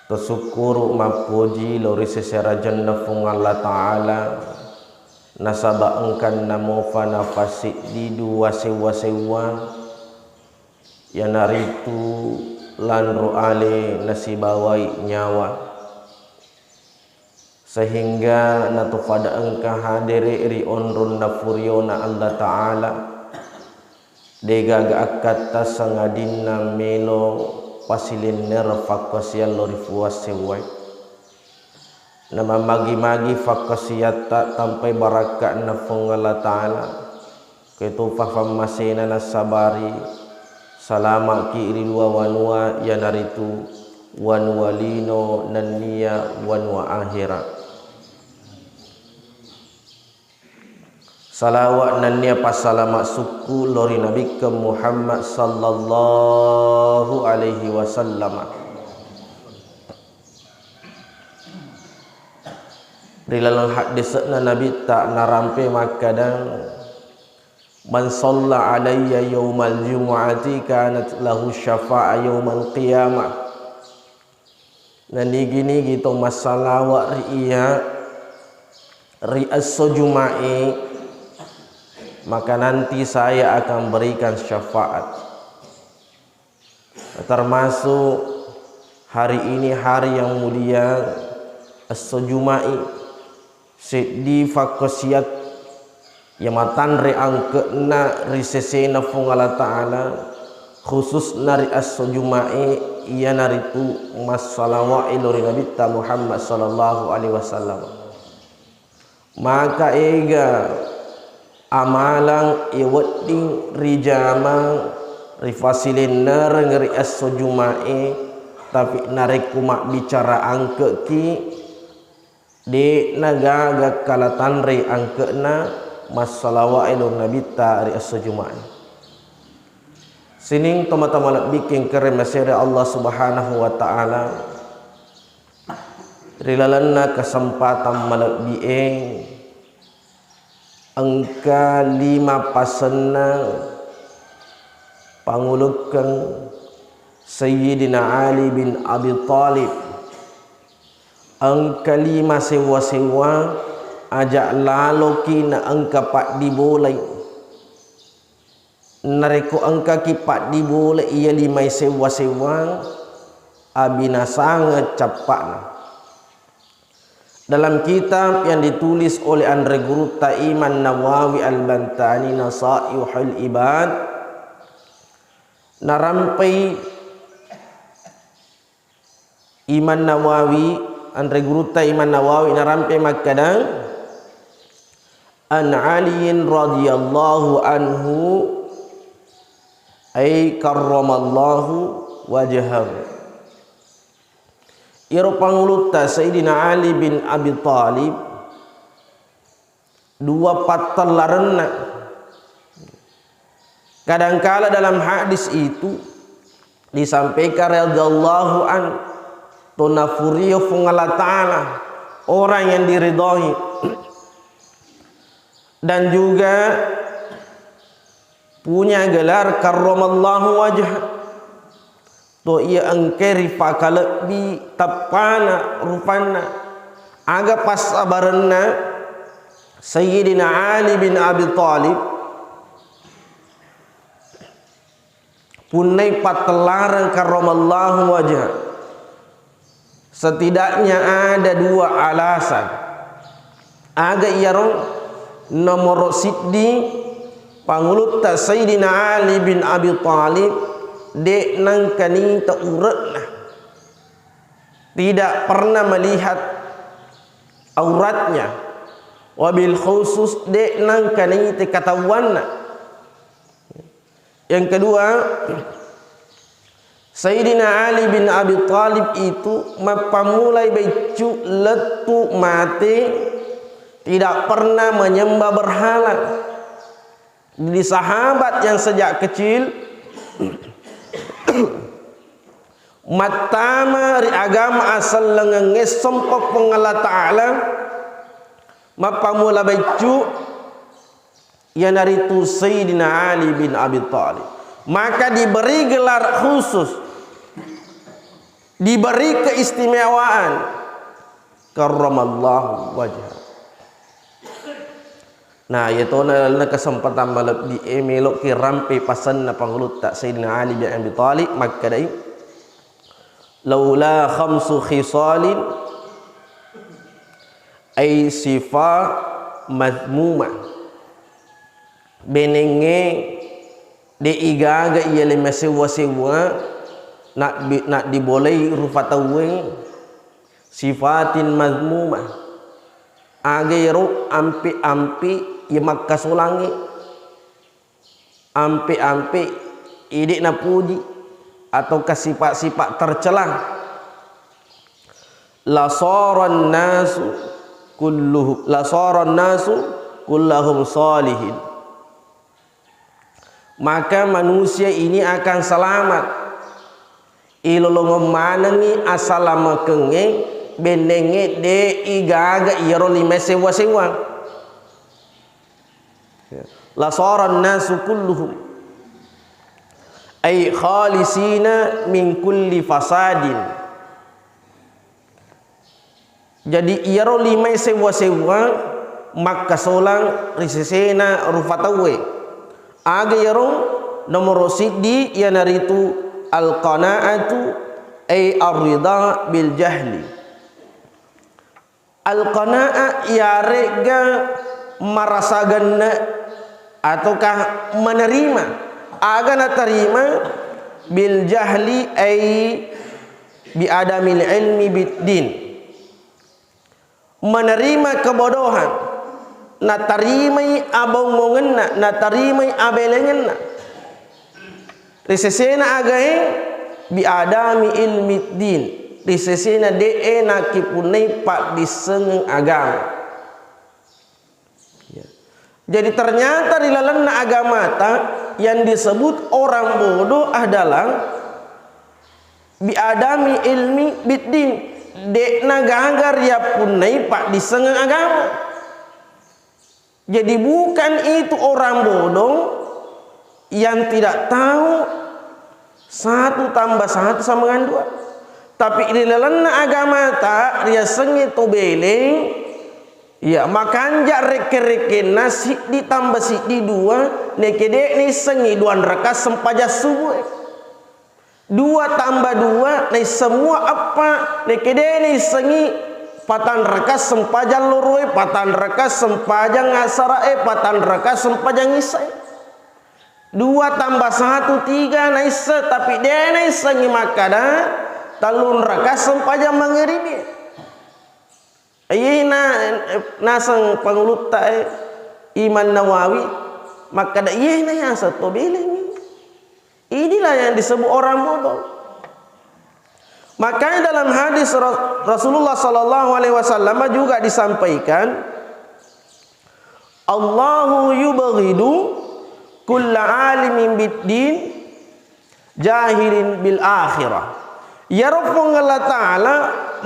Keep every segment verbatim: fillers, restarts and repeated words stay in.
Tasukkuru mappoji lao ri sese rajanna Fuang Allah Ta'ala, nasaba engkanna mofa nafa siddi dua sewwa-sewwa, iyanaritu lanro ale nasibawai nyawa, sehingga natufada engka hadere ri onronna furiona Allah Ta'ala. Degaga akkatta sangadinna melo pasilennereng fakkasiang lao ri Fuang sewwae. Namammagi-magi fakkasiatta tampai barakka'na Fuang Allah Ta'ala. Ketupa fammasena nassabari, salama'ki ri dua wanua, iyanaritu wanua lino nennia wanua ahera. Salawa nennia passalama sukku lao ri Nabikkeng Muhammad sallallahu alaihi wasallam. Ri laleng haddese'na Nabitta narampe makkadang, "Man shalla alayya yaumal jumu'ati kanat lahu syafa'a yaumal qiyamah." Nanigi-nigi to massalawa ri iya ri esso Juma'i, maka nanti saya akan berikan syafaat. Termasuk hari ini hari yang mulia, esso Juma'i. Seddi fakkasiat iya matanre angke'na ri sesena Fuang Allah Ta'ala, khususna ri esso Juma'i, iyanaritu massalawa'i lao ri Nabitta Muhammad sallallahu alaihi wasallam. Maka ega amalang iya wedding rijama rifasilennereng ri esso Juma'i, tapi narekko mabbicara angke'ki, de'na gaga kala tanre angke'na massalawa'i lao ri Nabitta ri esso Juma'i. Sining tomatoa malebbikkeng kere masere Allah Subhanahu wa Ta'ala, ri lalenna kesempatan malebbi'e, engka lima pasenna pangulukkeng Sayyidina Ali bin Abi Thalib. Engka lima sewwa-sewwa, aja laloki na engka paddibolai. Narekko engkaki paddibola iya limae sewwa-sewwa, abinasangeng cappa'na. Dalam kitab yang ditulis oleh Anre Gurutta Imam Nawawi Al-Bantani, Nasaihul Ibad, narampai Imam Nawawi, anre gurutta Imam Nawawi narampe makkeda, "An Aliin radhiyallahu anhu, ay karramallahu wajhahu." Iyaro pangulutta Sayyidina Ali bin Abi Thalib, dua pattellarenna. Kadangkala dalam hadis itu disampaikan radhiyallahu an, to nafurio Fuang Allah Ta'ala, orang yang diridhoi, dan juga punya gelar karramallahu wajha, to iya engkae ripakalebbi teppana rupanna. Aga passabarenna Sayyidina Ali bin Abi Thalib punnai pattellareng karramallahu wajha? Setidaknya ada dua alasan. Aga iyaro? Nomoro siddi, pangulutta Sayyidina Ali bin Abi Thalib de' nengka nita ure'na, tidak pernah melihat auratnya, wabil khusus de' nengka nita katahuanna. Yang kedua, Sayyidina Ali bin Abi Thalib itu mappammulai baiccu lettu mate, tidak pernah menyembah berhala. Jadi sahabat yang sejak kecil mattama ri agama asellengengnge sompa Puang Allah Ta'ala, mappammula baiccu, iyanaritu Sayyidina Ali bin Abi Thalib. Maka diberi gelar khusus. diberi keistimewaan, karramallahu wajhah. Nah, iyatona lalenna kesempatan malebbi e, meloki rampe pasenna Pangulutta Sayyidina Ali bin Abi Thalib, makkedai, "Laula khamsu khisalin, ay sifa madhmumah." Benengnge de igaga iya le masewwa-sewwa, naddi-, naddibolei rufa tauwe, sifatin madhmumah. Aga ero ampe-ampe iya makkasolangnge, ampe-ampe iya de napuji, ataukah sifat-sifat tercela. Lasaran nasu kulluhum, lasaran nasu kullahum salihin. Maka manusia ini akan selamat. Ilolongeng manengngi asalamakengnge, bennengnge de igaga iyaro lima sewwa-sewwa. Ya. Lasaran nasu kulluhum, ay khalisina min kulli fasadin. Jadi, iyaro limae sewwa-sewwa makkasolang ri sesena rufa tauwe. Aga iyaro? Nomoro siddi iyanaritu al-qana'atu, ay ar-ridha bil jahli. Al-qana'ah iyaregga marasa genne ataukah menerima. Aga naterima? Bil jahli, ay bi adamil ilmi bid din. Menerima kebodohan, natarimai abongongenna, natarimai abelengenna. Ri sesena agae, bi adami ilmi din, ri sesena de'e nakkipunnai paddissengeng agama. Ya. Jadi, ternyata ri lalenna agamata yang disebut orang bodoh adalah bi adami ilmi biddin, de'na gaga riappunnai paddissengeng agama. Jadi, bukan itu orang bodoh yang tidak tahu satu tambah satu sama dengan dua. Tapi ri lalenna agamata riasengnge to beleng, iya, makanja rekke-rekkenna siddi tambah siddi dua, nekke de naissengngi dua rakaat sempajang subuh. Dua tambah dua, naisseng mua eppa, nekke de naissengngi patang rakaat sempajang loroe, patang rakaat sempajang asarae, patang rakaat sempajang issae. Dua tambah satu, tiga naisseng, tapi de naissengngi makkada tellung rakaat sempajang mangaribi. Iye na-, naseng pangulutta, eh, Imam Nawawi makkada, iye na yaseng to belengngi. Inilah yang disebut orang bodoh. Makanya dalam hadis Ra-, Rasulullah sallallahu alaihi wasallam juga disampaikan, "Allahu yubghidu kulla alimin biddin jahilin bil akhirah." Iyaro Puang Allah Ta'ala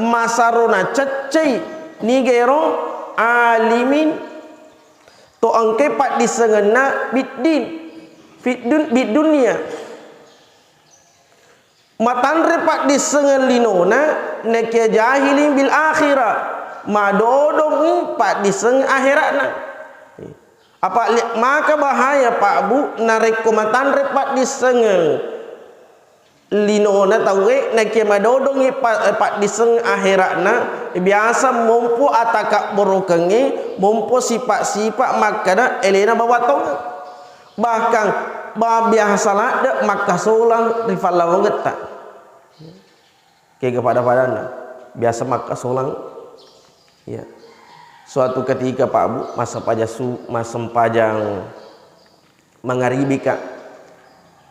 masarona ceccei nigero alimin to engkai paddissengenna biddin, fid dun-, bid dunya. Matanre paddissengeng linona, nakia jahili bil akhirah, madodongi paddissengeng akhera'na. Apa li-, maka bahaya, Pak Bu, narekko matanre paddissengeng linona tauwe, nakia madodongi pa-, paddissengeng akhera'na, biasa mompo atakabborokengnge, mompo sipa-sipa makkeda elena bawang tongeng. Bahkan, ba-, biasa ladde makkasolang ri fallawangetta. Kega pada-padanna. Biasa makkasolang. Ya. Suatu ketika, Pak Bu, massempajang su-, massempajang mangaribika.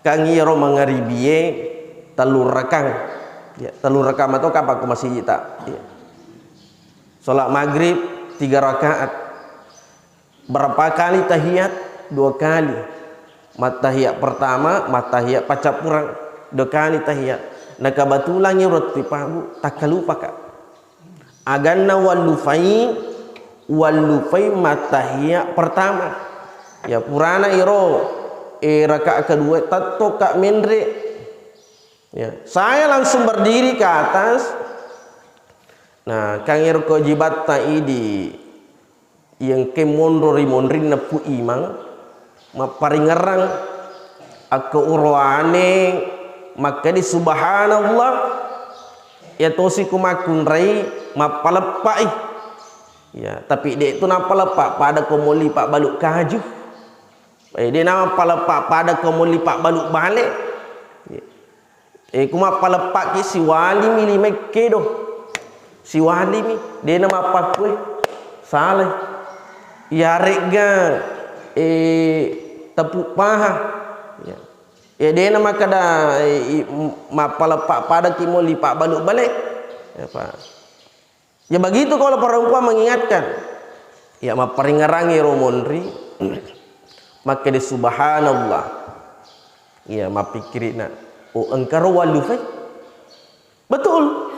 Kan iyaro mangaribie tellu rakang. Ya, tellu rakang mato kapang ko masijita. Ya. Sholat maghrib tiga rakaat. Berapa kali tahiyat? Dua kali. Mattahiyat pertama, mattahiyat paccappureng. Dua kali tahiyat. Na kebetulan iyaro wettue, Pak Bu, takkalupaka. Aganna wallufai, wallufai mattahiyat pertama. Ya, purana iro, eh, rakaat kedua, tettoka menre. Ya, saya langsung berdiri ke atas. Nah, kangero kewajibatta idi, iya engka monro ri monrinna Pu Imang, mapparingerrang akko uroane makkeda subhanallah, iya tosi ku makkunrai mappaleppai. Ya, tapi de tu nappaleppa pada ko molli pabbalu kaju. Eh, de na mappaleppa pada ko molli pabbalu bale. Eh, ku mappaleppaki siwalimi lima kedo. Siwalimi, de na mappakkue. Salai. Iyaregga, eh, tepuk paha. Ya. Ya, de na makkeda, eh, i-, m-, mappaleppa pada ki molli pabbalu bale. Ya, Pak. Ya, begitu kalau perempuan mengingatkan. Ya, mapparingerangi ro monri. Makkeda subhanallah. Ya, mappikkirina, "Oh, engka ro wallufai?" Betul.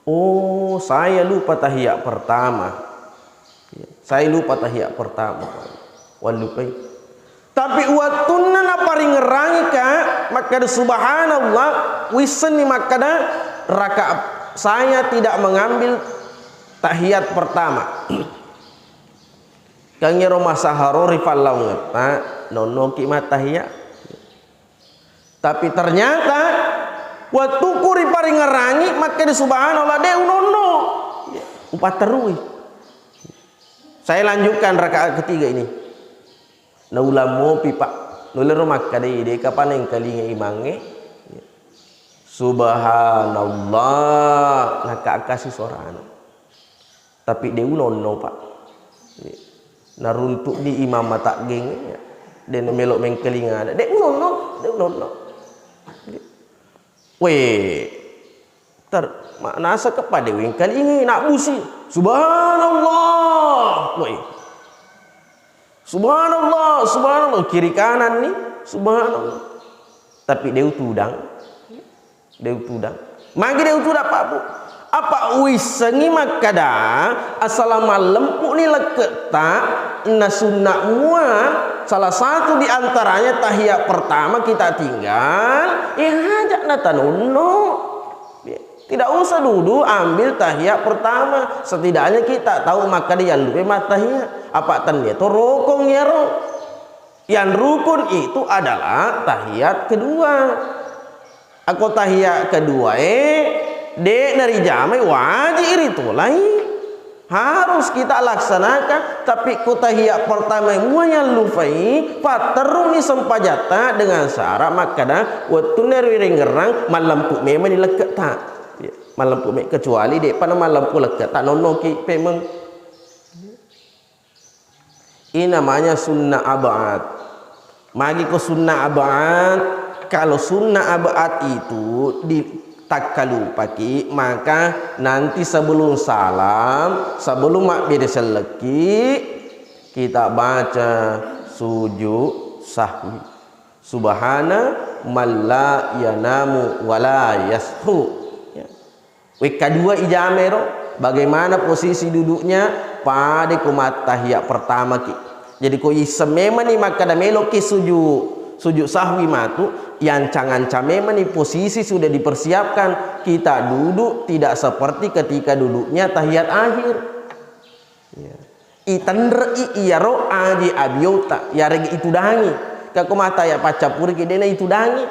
"Oh, saya lupa tahiyat pertama. Ya, saya lupa tahiyat pertama." Wallufai. Tapi wettunna naparingerangika makkeda subhanallah, wissenni makkeda, "Rakaat saya tidak mengambil tahiyat pertama." Kangero masaharo ri pallaungetta, nonnoki mattahiyat. Tapi ternyata wettuku riparingerangi makkeda subhanallah, de unonno. Upatterui. Saya lanjutkan rakaat ketiga ini. Naulang mopi, Pak. Nuliro makkedai, de kapang engkalinga imangnge. Subhanallah, nakakkasi suarana. Tapi de unonno, Pak. Naruntuk di imam mataggeng, de melo mengkalinga. De unonno, de unonno. We, ter, ma-, nasakka pada wengkalingai, nabbusi. Subhanallah. We. Subhanallah, subhanallah. Kiri kanan ni, subhanallah. Tapi de utudang. De utudang. Magi de utudang, Pak, Bu? Apa uissengi makkeda, asala mallempu ni lekketta, na sunna mua, salah satu di antaranya tahiyat pertama kita tinggal, ya hajat na tanonno. Tidak usah dulu ambil tahiyat pertama. Setidaknya kita tahu makkeda yallupe mattahiyat. Apa tennia to rokong yaro. Yang rukun itu adalah tahiyat kedua. Ako tahiyat kedua e, de narijamai, wajib ritolai. Harus kita laksanakan, tapi ko tahiyat pertama mua yallupai, patteruni sempajatta dengan syarat makkeda, wettunna rirengerang mallempu memang ni lekketta. Ya, mallempu me-, kecuali de'pa na mallempu lekketta, nonnoki pemeng. Ini namanya sunnah ab'ad. Magi ko sunnah ab'ad? Kalau sunnah ab'ad itu di-, takkalupaki, maka nanti sebelum salam, sebelum mabbere sellekki, kita baca sujud sahwi. Subhana man la yanamu wa la yashu. Ya. Wekka dua ijamero, bagaimana posisi duduknya? Pada ko mattahiyat pertama ki. Jadi ko isseng memang ni makkeda melo ki sujud, sujud sahwi matu, yang cangan-cangan memang ni posisi sudah dipersiapkan. Kita duduk tidak seperti ketika duduknya tahiyat akhir. Ya. Itenre'i iyaro aje abiota, yarega itudangi. Ka ko mattahiyat paccappuriki, de'na itudangi.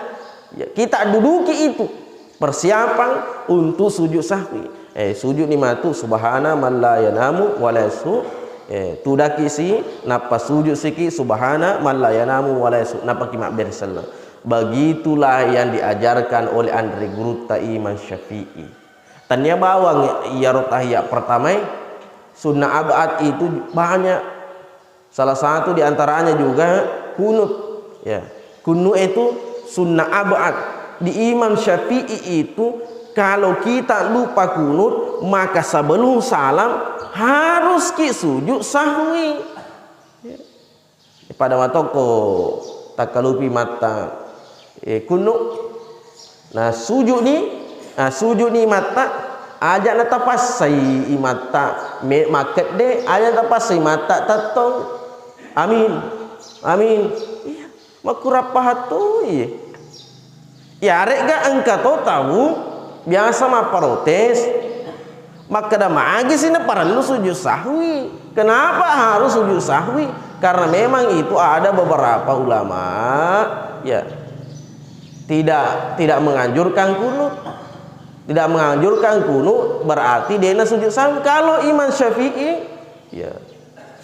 Ya, kita duduki itu. Persiapan untuk sujud sahwi. Eh, sujud ni matu, subhana man la yanamu wa la yashu. Eh, tudaki si, nappa sujud siki, subhana man la yanamu wa la yashu. Nappa ki mabbere selleng. Begitulah yang diajarkan oleh Anre Gurutta Imam Syafi'i. Tania bawang iyaro tahiyat pertamae, sunnah ab'ad itu banyak. Salah satu di antaranya juga kunut. Ya. Kunut itu sunnah ab'ad. Di Imam Syafi'i itu, kalau kita lupa kunut, maka sebelum salam harus ki sujud sahwi. Ya. Pada matokko takkalupi matta, eh, kunut. Nah, sujud ni, nah, sujud ni matta, aja natapassai imatta me-, makkedde, aja natapassai imatta tettong. Amin. Amin. Iya, makurappaha to iye. Iyaré'ga engka to tau biasa mapparotes, makkeda, "Magi si naparellu sujud sahwi? Kenapa harus sujud sahwi?" Karena memang itu ada beberapa ulama, ya, tidak, tidak menganjurkan kunut. Tidak menganjurkan kunut berarti dé'na sujud sahwi. Kalau Imam Syafi'i, ya,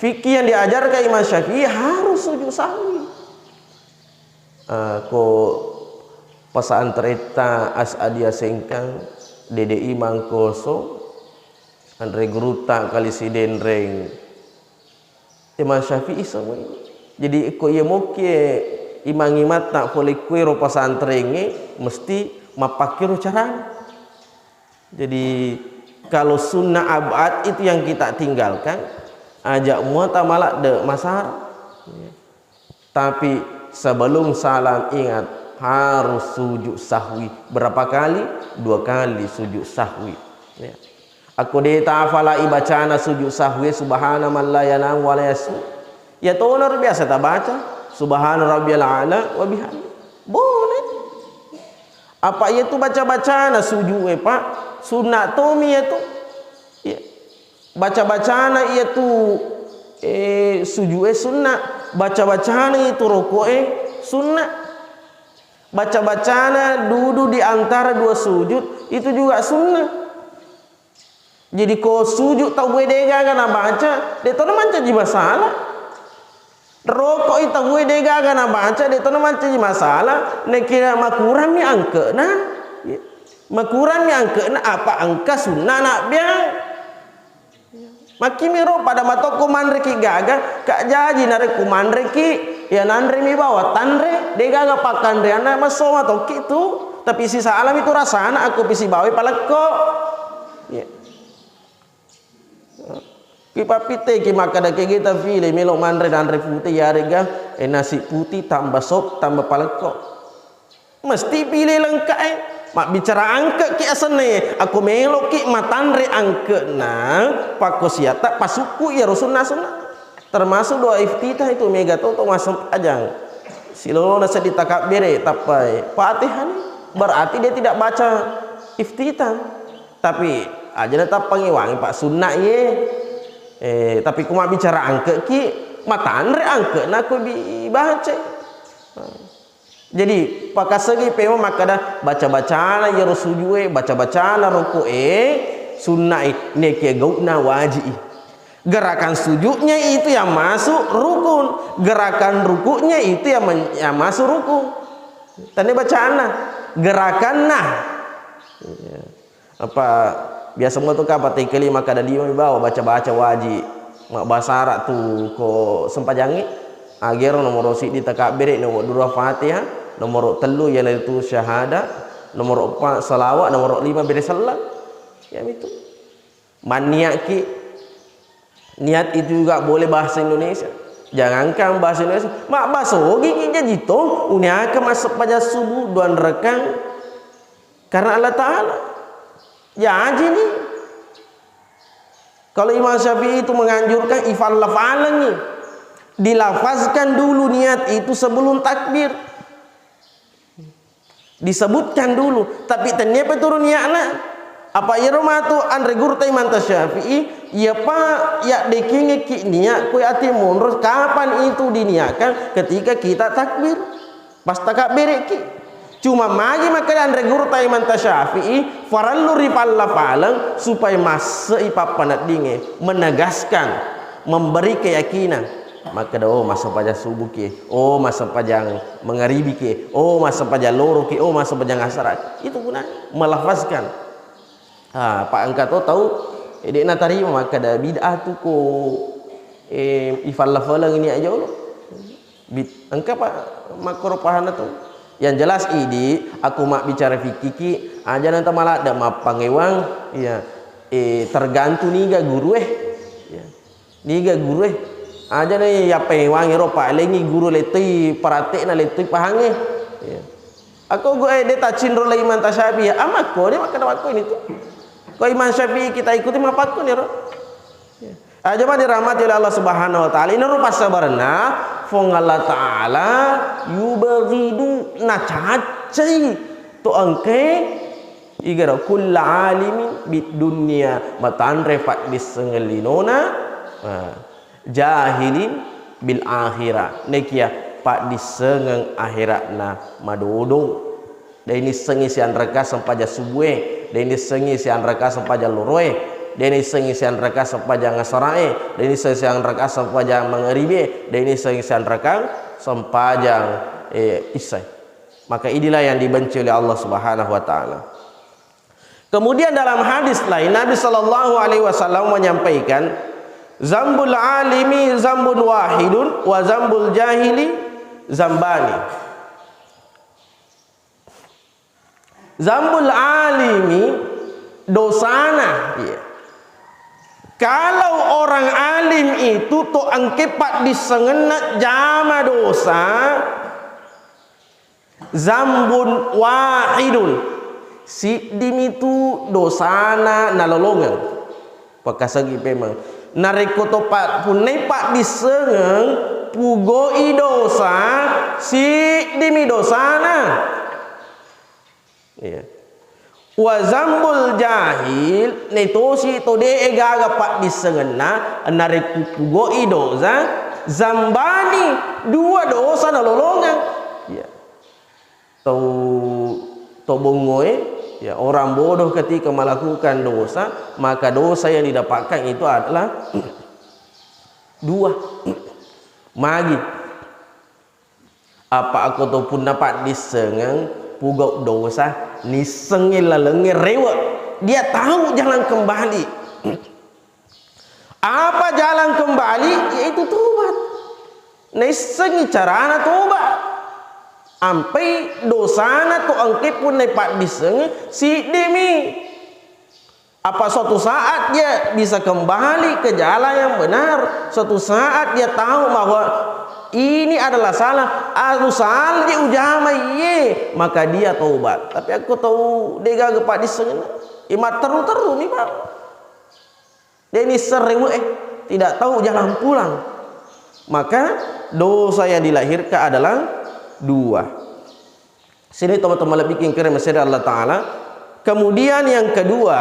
fikih yang diajarkan Imam Syafi'i harus sujud sahwi. Eh, ko pesantretta As'adiyah Sengkang, Dede Imang Koso, anre gurutta Kali Sidenreng, Imam Syafi'i semua ini. Jadi, ko iya mokke imang-imatta pole kuero pesantrengnge, mesti mappakkero carana. Jadi, kalau sunnah ab'ad itu yang kita tinggalkan, aja muata maladde masara. Tapi sebelum salam, ingat, harus sujud sahwi. Berapa kali? Dua kali sujud sahwi. Ya. Akko de tafalai bacana sujud sahwi, subhana man la yanamu wa la yasmu. Ya tono biasa tabaca, subhana rabbiyal a'la wa bihamdi. Boleh. Apa iya tu baca-bacana sujud e, Pak? Sunna tomi iya tu. Iya. Baca-bacana iya tu, eh, sujud e sunna. Baca-bacana iya tu rokok e sunna. Baca-bacana dudu di antara dua sujud itu juga sunna. Jadi ko sujud tau e degaga nabaca, de tona mancaji masalah. Rokok i tau e degaga nabaca, de tona mancaji masalah. Nekira makurangmi angkena, makurangmi angkena apa engka sunna nabbiang. Makkimiro pada matokko manreki gaga, kak jaji narekko manreki, ya nanremi bawa tanre, degaga pakkanreanna massoma tokki tu, tapi sisalami tu rasana akko pisibawa palekko. Ya. Ki pappitteki makkeda kegeta file melo manre nanre pute yarega, eh, nasi putih tambah sop tambah palekko. Mesti pile lengka'e. Mabbicara angke'ki asenna e. Akko melo'ki matanre angke'na, pakkosiatta pasukku iyaro sunna-sunna. Termasuk doa iftitah itu mega to, to massempajang. Silolona seddi takabbere tappai Fatihah ni. Berarti dia tidak baca iftitah. Tapi aja na tappangewangi pak sunna ye. Eh, tapi ko mabbicara angke'ki, matanre angke'na ko bi-, baca. Jadi, pakasegi pemeng makkeda, baca-bacana iyaro sujue, baca-bacana ruku'e, sunna'i, nekia gau'na waji'i. Gerakan sujudnya itu yang masuk rukun, gerakan rukuknya itu yang men-, yang masuk rukun. Tania bacana, gerakanna. Iya. Apa biasa mua tu ka patekeli makkeda lima mi bawang baca-baca waji mabbahasa Arab tu ko sempajangnge. Agero nomoro siddi takabbere, nomoro dua Fatihah, nomoro tellu iyanaritu syahada, nomoro empat salawat, nomoro lima bere selleng. Iyamitu. Manniakki. Niat itu juga boleh bahasa Indonesia. Jangankan bahasa Indonesia, mabbahasa Ogi ki jaji to, uniaka massempajang subuh dua rekang karena Allah Ta'ala. Jaji ni. Kalau Imam Syafi'i itu menganjurkan ifalla-falangi. Dilafazkan dulu niat itu sebelum takbir. Disebutkan dulu, tapi tennia pa turu niatna. Apa iyaro matu anre gurutta Imam Syafi'i, iyapa yaddekingekki niat ko ati monro, kapan itu diniatkan? Ketika kita takbir. Pas takabbereki. Cuma magi makkeda anre gurutta Imam Syafi'i, farellu ripalla-faleng supaya masse'i pappaneddingnge, menegaskan, memberi keyakinan. Makkeda, oh, massempajang subuh ki, oh, massempajang mangaribi ki, oh, massempajang loro ki, oh, massempajang asara ki. Itu gunanya, melafazkan. Ah, pa engka to tau, eh, de' natarima makkeda bid'ah tu ko, eh, ifalla-faleng ini aja lo. Bid-, engka pa makkoro pahanna tu. Yang jelas idi, aku mabbicara fikih ki, aja nanta maladde mappangewang, iya, eh, tergantung niga guru eh. Iya. Niga guru e. Aja na yappaewangi ro, palengi guru lettoi paratte'na, lettoi pahangnge. Iya. Ako gu-, eh, de taccinro lai Imam Syafi'i. Amakko de makkeda makko ini tu. Ko Imam Syafi'i kita ikuti mapakko ni ro. Iya. Aja ma dirahmati oleh Allah Subhanahu wa Ta'ala. Ini ro passabarenna Fuang Allah Ta'ala yubghidu, nacaccai. To engkae igaro kulla alimin bid dunya, matanre paddissengeng linona, ah, jahilin bil akhirah. Nekia paddissengeng akhiratna madodong. De nissengi sianreka sempajang subue, de nissengi sianreka sempajang loroe, de nissengi sianreka sempajang asarae, de nissengi sianreka sempajang mangaribie, de nissengi sianreka sempajang, eh, isai. Maka inilah yang dibenci oleh Allah Subhanahu wa Ta'ala. Kemudian, dalam hadis lain, Nabi Shallallahu Alaihi Wasallam menyampaikan, "Zambul alimi zambun wahidun, wa zambul jahili zambani." Zambul alimi, dosana, iya. Kalau orang alim itu to engke paddissengenna jama dosa, zambun wahidun, siddimi tu dosana nalolongeng. Pakkasengi pemeng. Narekko to pa-, punnai paddissengeng, pugoi dosa, siddimi dosana. Iya. Wa zambul jahil, netosi to de'e gaga paddissengenna, narekko pugoi dosa, zambani, dua dosa nalolongeng. Iya. Tau to bongoe, ya, orang bodoh ketika melakukan dosa, maka dosa yang didapatkan itu adalah dua. Magi. Apa ako to punna paddissengeng, pugau dosa, nissengngi lalengnge rewe. Dia tahu jalan kembali. Apa jalan kembali? Yaitu tobat. Naissengngi carana tobat. Ampai dosana to engke punna paddissengngi, siddimi. Apa suatu saat dia bisa kembali ke jalan yang benar. Suatu saat dia tahu bahwa ini adalah salah. Anu salah je ujama iye, maka dia taubat. Tapi ako tau degaga paddissengenna, eh, matteru-teruni, Pak. Dia ini serewe, eh, tidak tahu jalan pulang. Maka dosa yang dilahirkan adalah dua. Sini teman-teman lebih kengkere masih Allah Ta'ala. Kemudian yang kedua,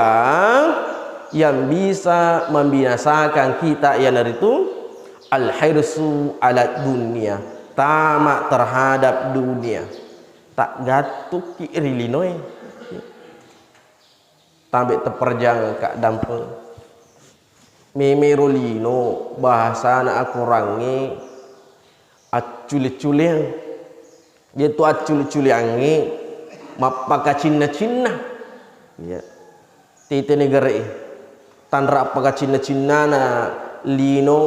yang bisa membinasakan kita, iyanaritu al-hirsu ala dunia, tamak terhadap dunia. Tak gatukki ri linoe. Tambe teperjang ka dampeng. Memero lino, bahasana akorangnge, accule-culeang. Iyatu accule-culeangnge mappakacinna-cinna. Iya. Tete negere'e. Tanra appakacinna-cinnana lino,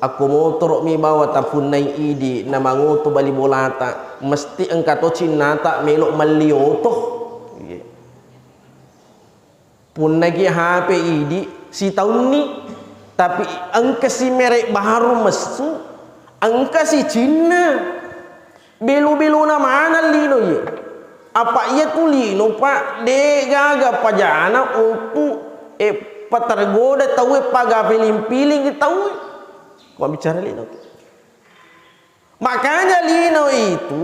akko motoro'mi bawa tapunnai idi, namangoto bali bolata, mesti engka to cinnata melo melli oto. Iya. Punnaki H P idi sitaunni, tapi engkasi merek baru messu, engkasi Cinna. Belu-beluna maneng lino iye. Apa iyatu lino, Pak, de gaga pajana untuk, eh, patergoda tauwe, paga piling-piling tauwe. Ko bicara lino. Makanya lino itu,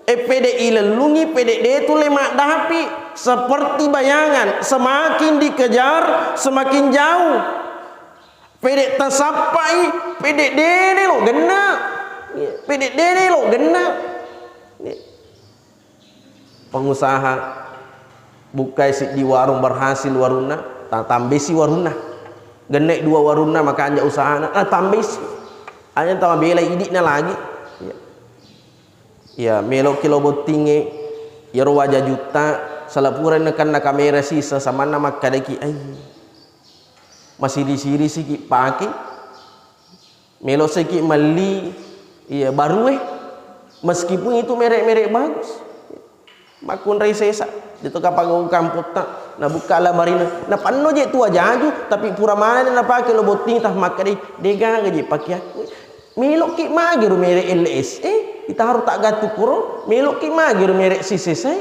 eh, pede ilellungi, pede de tu le maddapi, seperti bayangan, semakin dikejar, semakin jauh. Pede tasappai, pede dede lo genna. Pede dede lo genna. Pengusaha bukkai siddi warung, berhasil warunna, ta-, tambesi warunna. Genne dua warunna, makanja usahana, ah, tambesi. Hanya tama bela idi'na lagi. Ya. Ya, meloki lo bottingnge, iyaro wajajutta, salapura nakenna kamera sisa, samanna makkadaki, ai, masiri-siri siki pake. Melo seki melli, iya, barue, meskipun itu merek-merek bagus. Makkunrai sesa, de to kapang kampotta, nabukka lamarina, napanno je tu wajaju, tapi pura maneng napake lo botting tah makkadai, de gaga je pakeakku. Meloki magi ro merek L S E, itaro tak gatu kuro, meloki magi ro merek sisese,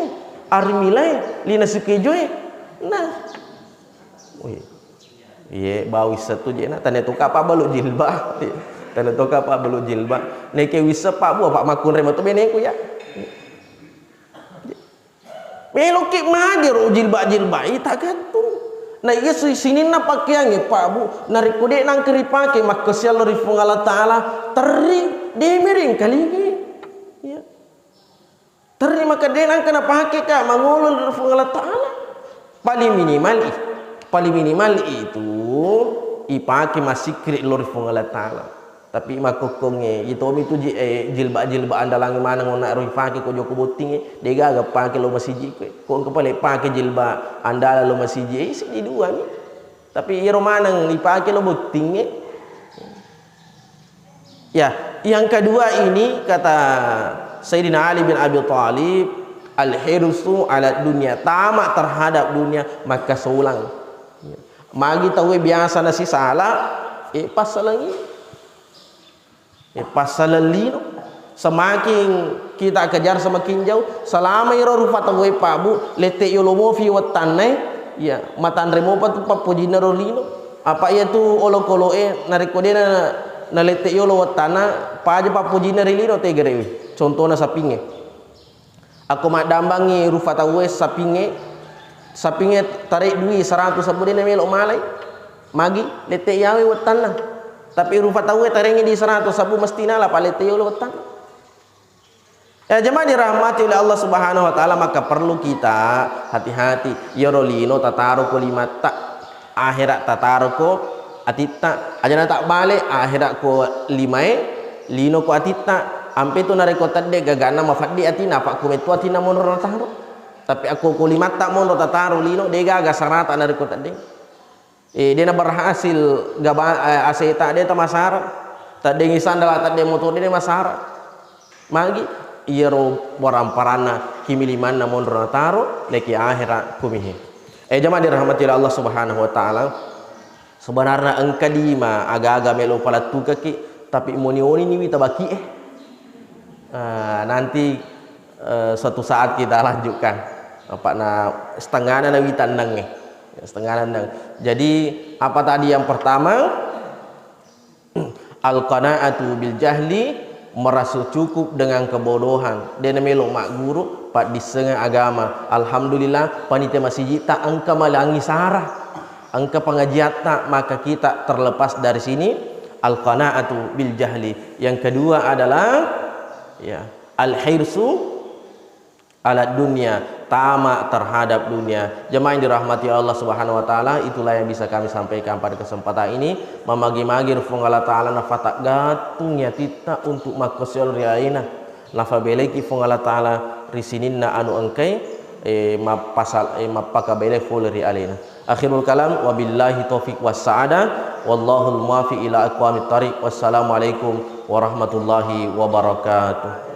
armilae, lina sukejoe. Nah. Wih. Iye, bau wisseng tu jena, tane toka pabbalu jilbab. Tane toka pabbalu jilbab. Neke wisseng pabbu, apa makkunrai matu beneku ya. Peloki magi ro jilbab-jilbab i tagattung. Na iya si-, sininna pakeangnge, Pak, Bu, narekko de' nangka ripake makkasiallo ri Puang Allah Taala, terri, de' mereng kalingi. Ya. Terri maka de' nangka napake ka mangolo ri Puang Allah Taala. Paling minimal i, paling minimal itu ipake massikkiri lo ri Puang Allah Taala. Tapi makkokkongnge, itomi tu ji-, eh, jilbab-jilbab andalangnge maneng onna ro ipake ko jokka bottingnge, de' gaga pake lo masiji koe. Ko engka pale pake jilbab andalang lo masiji, eh, siji dua mi. Tapi iyaro maneng ipake lo bottingnge. Ya, yang kedua ini kata Sayyidina Ali bin Abi Thalib, al-hirsu ala dunia, tamak terhadap dunia, maka solang. Ya. Magi tauwe biasa nasisala, eh, passalengi. Eh, passaleng lino. Semakin kita kejar, semakin jauh. Selama iro rufa tauwe, Pak, Bu, lette yolo mofi wettanna, ya, matanre mopa tu pappojinna ro lino. Apa iya tu olokoloke, narekko de' na, nalette yolo wettanna, paja pappojinna ri lino, tegerewi. Contohna sapingnge. Akko maddambangngi rufa tauwe sapingnge, sapingnge tare' dui seratus sabbu de' namelo malai. Magi lette yawe wettanna. Tapi rufa tauwe tarengngi di seratus sabbu mesti nala palette yolo wettanna. Ya, jemaah dirahmati oleh Allah Subhanahu wa Ta'ala, maka perlu kita hati-hati. Iyaro lino tataro ko limatta. Ahera' tataro ko atitta. Ajana tabbale, ahera' ko limae, lino ko atitta. Ampe tu narekko tedde gaganna mafeddi atina, apa' ko metto atina monro nataro. Tapi akko ko limatta monro tataro lino, de' gaga sarata narekko tedde. Eh, de' na berhasil gaba-, eh, aseta de' tamasara. Teddengngi sandala, tedde motor de' masara. Magi iyaro waramparanna kimilimanna monro nataro, leki ahera' kumihe. Eh, jemaah dirahmati Allah Subhanahu wa Ta'ala. Sebenarna engka lima aga-aga melo palettukekki, tapi moni-oni niwi tabaki, eh. Ah, nanti, eh, suatu saat kita lanjutkan. Apa' na setengahna nawi tennengnge. Setengahna nenneng. Jadi, apa tadi yang pertama? Al-qana'atu bil jahli, merasa cukup dengan kebodohan. De' namelo magguru, paddissengeng agama. Alhamdulillah, panitia masiji ta engka malangi sara. Engka pengajiatta, maka kita terlepas dari sini. Al-qana'atu bil jahli. Yang kedua adalah, ya, al-hirsu ala dunia, tamak terhadap dunia. Jemaah yang dirahmati Allah Subhanahu wa Ta'ala, itulah yang bisa kami sampaikan pada kesempatan ini. Mamagi-magi ri Puang Allah Ta'ala nafataggattung atitta untuk makkasial ri alena. Nafabeleki Puang Allah Ta'ala ri sininna anu engkai, eh, mappasal-, eh, mappakabele fole ri alena. Akhirul kalam, wabillahi taufiq was sa'adah, wallahul muwaffiq ila aqwamit thariq. Wassalamualaikum warahmatullahi wabarakatuh.